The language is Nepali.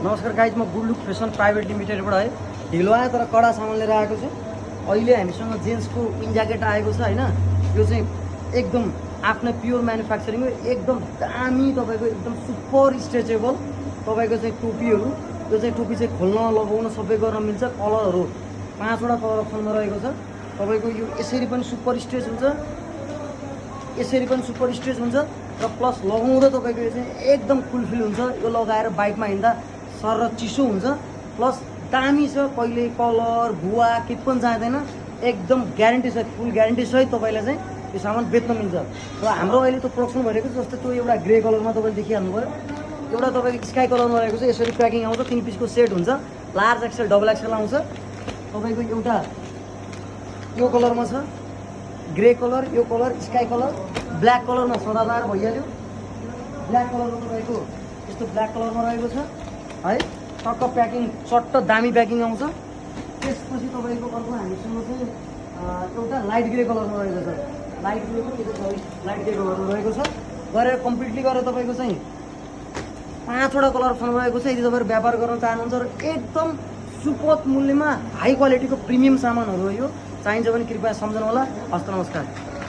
नमस्कार गाइज, म गुड लुक फेसन प्राइभेट लिमिटेडबाट है ढिलो आयो तर कडा सामान लिएर आएको छु। अहिले हामीसँग जेन्ट्सको विन ज्याकेट आएको छ हैन। यो चाहिँ एकदम आफ्नो प्योर म्यानुफ्याक्चरिङ हो, एकदम दामी, तपाईँको एकदम सुपर स्ट्रेचेबल तपाईँको चाहिँ टोपीहरू। यो चाहिँ टोपी चाहिँ खोल्न लगाउन सबै गर्न मिल्छ। कलरहरू 5वटा कलर अप्सनमा रहेको छ। तपाईँको यो यसरी पनि सुपर स्ट्रेच हुन्छ, यसरी पनि सुपर स्ट्रेच हुन्छ र प्लस लगाउँदा तपाईँको यो चाहिँ एकदम कुलफिल हुन्छ। यो लगाएर बाइकमा हिँड्दा सर र चिसो हुन्छ, प्लस दामी छ। कहिले कलर भुवा के पनि जाँदैन, एकदम ग्यारेन्टी सहित, फुल ग्यारेन्टी सहित तपाईँलाई चाहिँ यो सामान बेच्न मिल्छ। र हाम्रो अहिले त्यो प्रोडक्सन भइरहेको छ। जस्तै त्यो एउटा ग्रे कलरमा तपाईँले देखिहाल्नु भयो, एउटा तपाईँको स्काई कलरमा रहेको छ। यसरी प्याकिङ आउँछ, 3 पिसको सेट हुन्छ, लार्ज एक्सेल डबल एक्सेल आउँछ। तपाईँको एउटा यो कलरमा छ ग्रे कलर, यो कलर स्काई कलर, ब्ल्याक कलरमा सदाबहार भइहाल्यो। ब्ल्याक कलरमा तपाईँको यस्तो ब्ल्याक कलरमा रहेको छ है। टक्क प्याकिङ चट्ट दामी प्याकिङ आउँछ। त्यसपछि तपाईँको अर्को हामीसँग चाहिँ एउटा लाइट ग्रे कलरमा रहेको छ। लाइट ग्रे पनि लाइट ग्रे कलरमा रहेको छ। गरेर कम्प्लिटली गरेर तपाईँको चाहिँ 5वटा कलर अप्सन रहेको छ। यदि तपाईँहरू व्यापार गर्न चाहनुहुन्छ र एकदम सुपथ मूल्यमा हाई क्वालिटीको प्रिमियम सामानहरू हो यो, चाहिन्छ भने कृपया सम्झनु होला। हस्त नमस्कार।